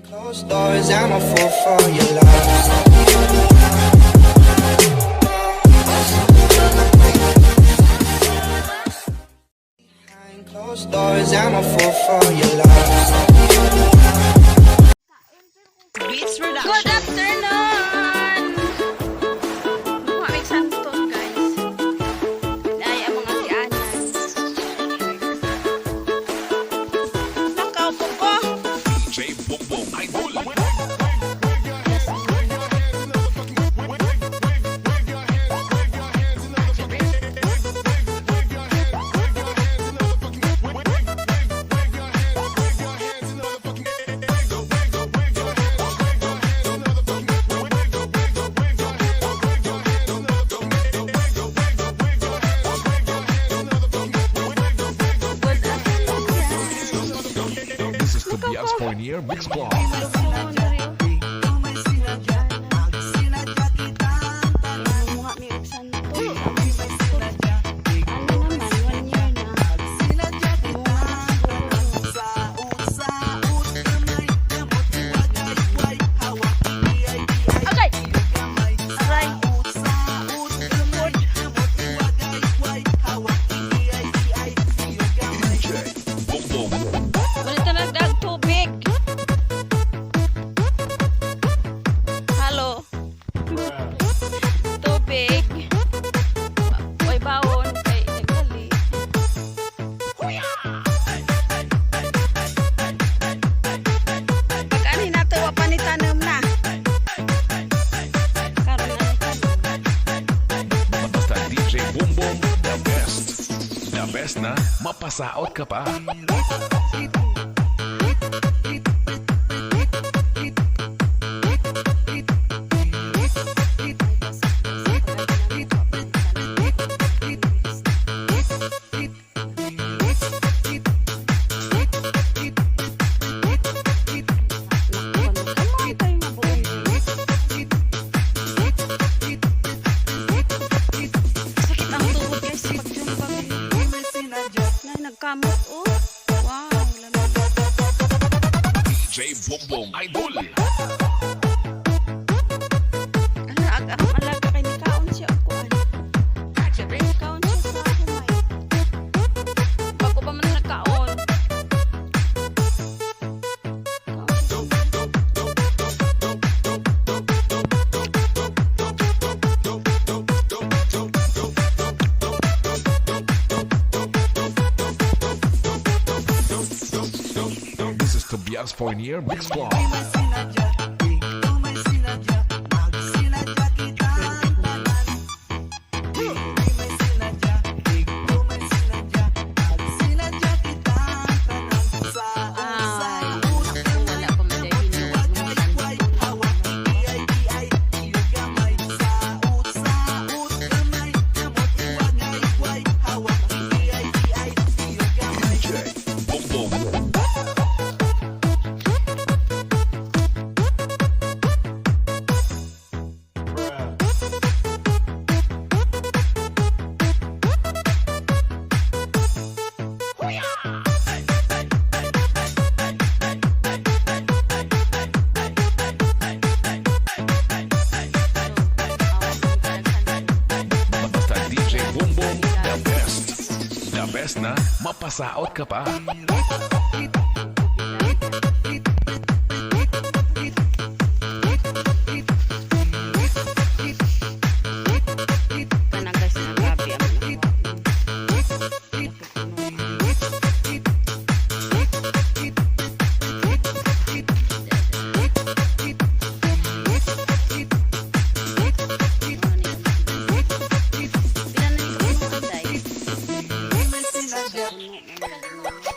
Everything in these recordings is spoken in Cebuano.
Closed doors, I'm a fool for your love. Behind closed doors, I'm a fool for your love. Beats Production. Good afternoon! Mga Santos, guys. Ay, ang mga si Ana. Nakaupo ko. J Boom Idol. Good afternoon, guys. This is Tobias Fournier Mix Club. Mukha mi og Santos. Ano naman, one year na. Bunga na siguro. Okay! Aray! Lupod. DJ Boom Boom. Wala talaga tubig. Halo. Tubig. Oy, bawon kay nagdali. Pag ani nato wa pa ni tanom na. Karon na ni tanom. Basta DJ Boom Boom, the best. The best na mapasaot ka pa. Kamay kayo mabuong. Sakit ang tuhod, guys, pag jumpa. Na nagkamot oh. Wow, lamig. DJ Boom Boom Idol. Ala, ag ang alaga kay nikaon siya og kuan. Nikaon siya sa humay. Bago pa man nagkaon. Kaon siya sa humay. This is Tobias Fournier Mix Club. Ay, naku, wala pa man dahil hinuog mga santos. DJ Boom Boom. Basta DJ Boom Boom, the best. The best na mapasaot ka pa. Kanang guys na gabi ang nakuha.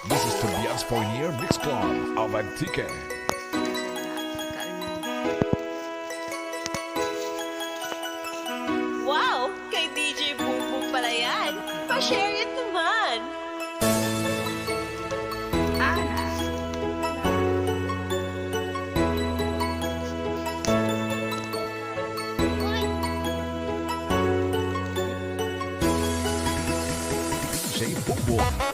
This is Tobias Fournier Mix Club of Antique. Wow! Kay DJ Boom Boom pala yan. Pa-share it naman! Ah, DJ Boom Boom Idol.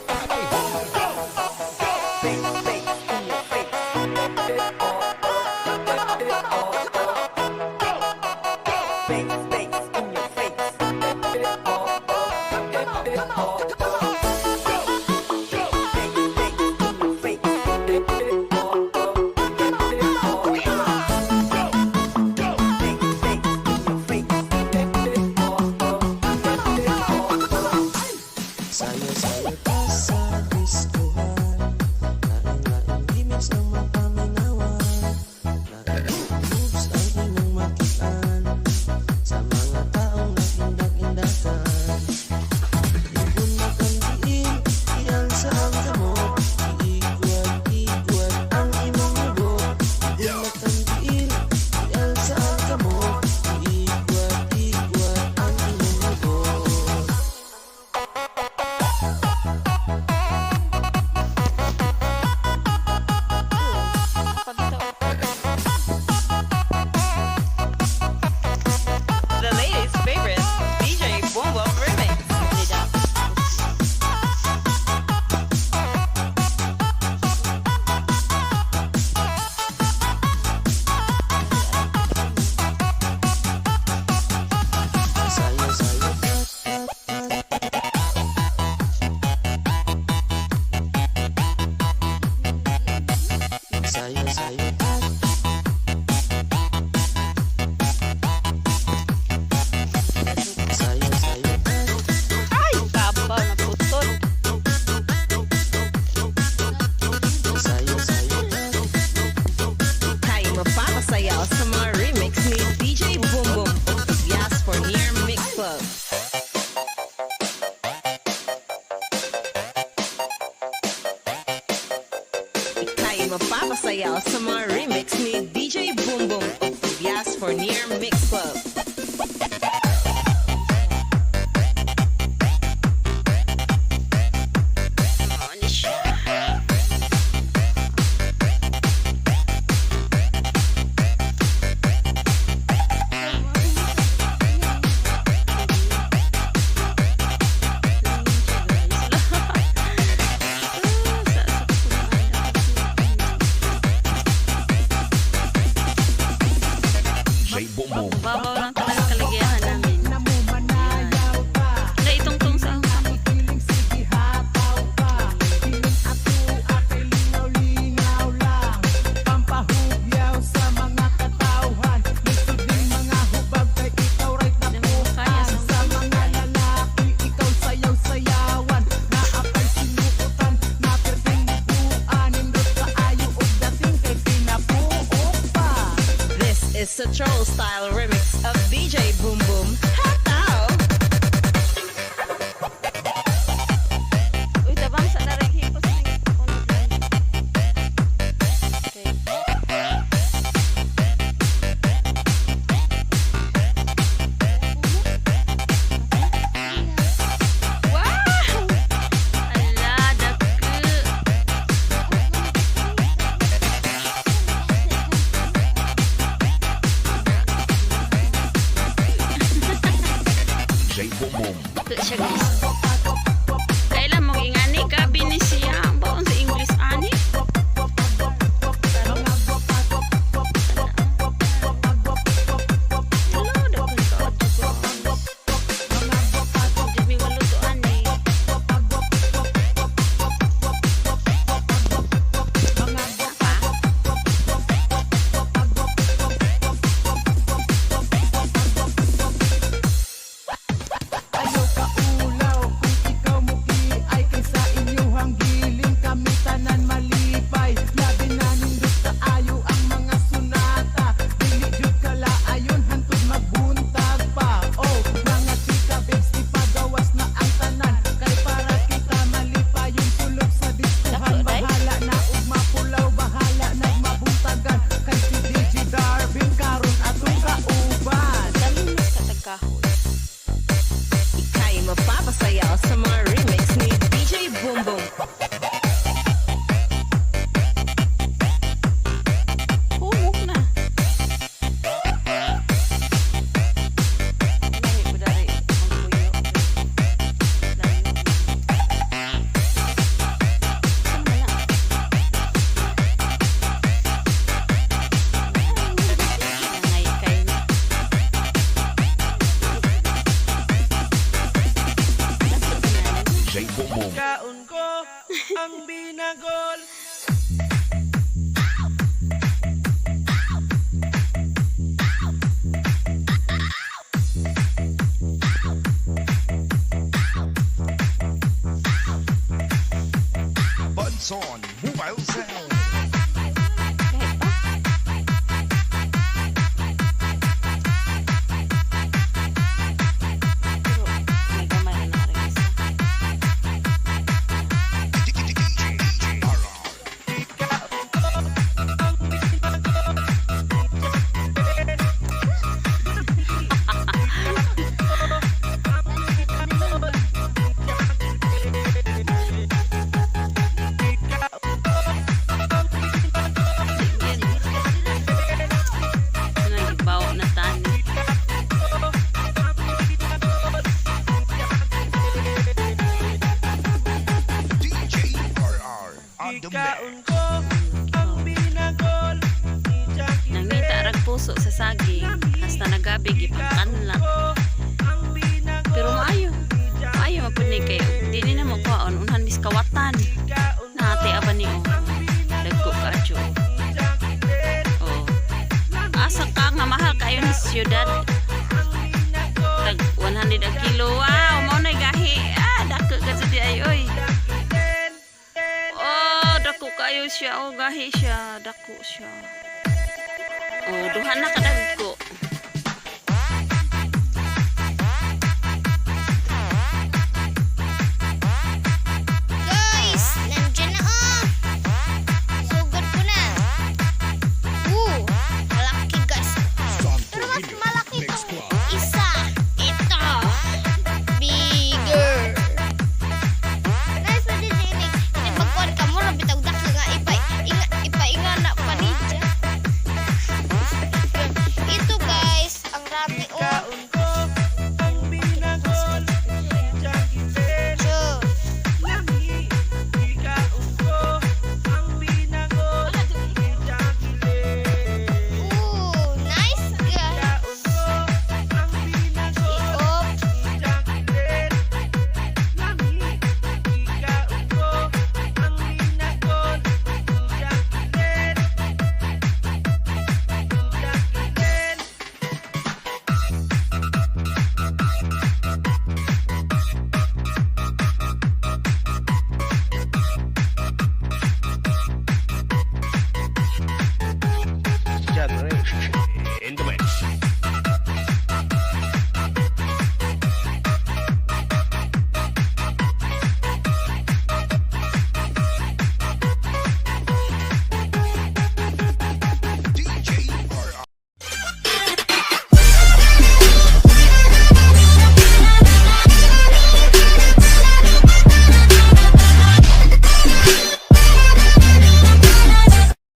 Sayo, sayo. Sayo, sayo. Ay, kabaw na putol. Sayo, sayo. Kay mapapasayaw sa mga remix ni DJ Boom Boom Yes for Near Mix Club. Ika'y mapapasayaw sa mga remix ni DJ Boom Boom Yes for Near Mix Club. Mao ni siya. DJ Boom Boom. Babaw lang talaga kaligayahan namin. Wala itong sa akong kamot. Hindi mo kaya sa kamot. This is a troll style remix of DJ Boom Boom. Hataw! Uy, tabang sa narang hipos ng unod. Okay. Wow! Ala, daku. DJ Boom Boom. Ito siya, guys. Kailan mo ingani ka ni siya ang baon sa English ani? Hello, daghan ka adto, guys. Di mi maluto ani. Pa? Asa ka nga mahal kayo ni siyudad. Tag 100 ang kilo. Wow, mao na gahi. Ah, dako ka sa di ay oy. Oh, dako kayo siya. Oh, gahi siya. Dako siya. Oh, duha na kadagko.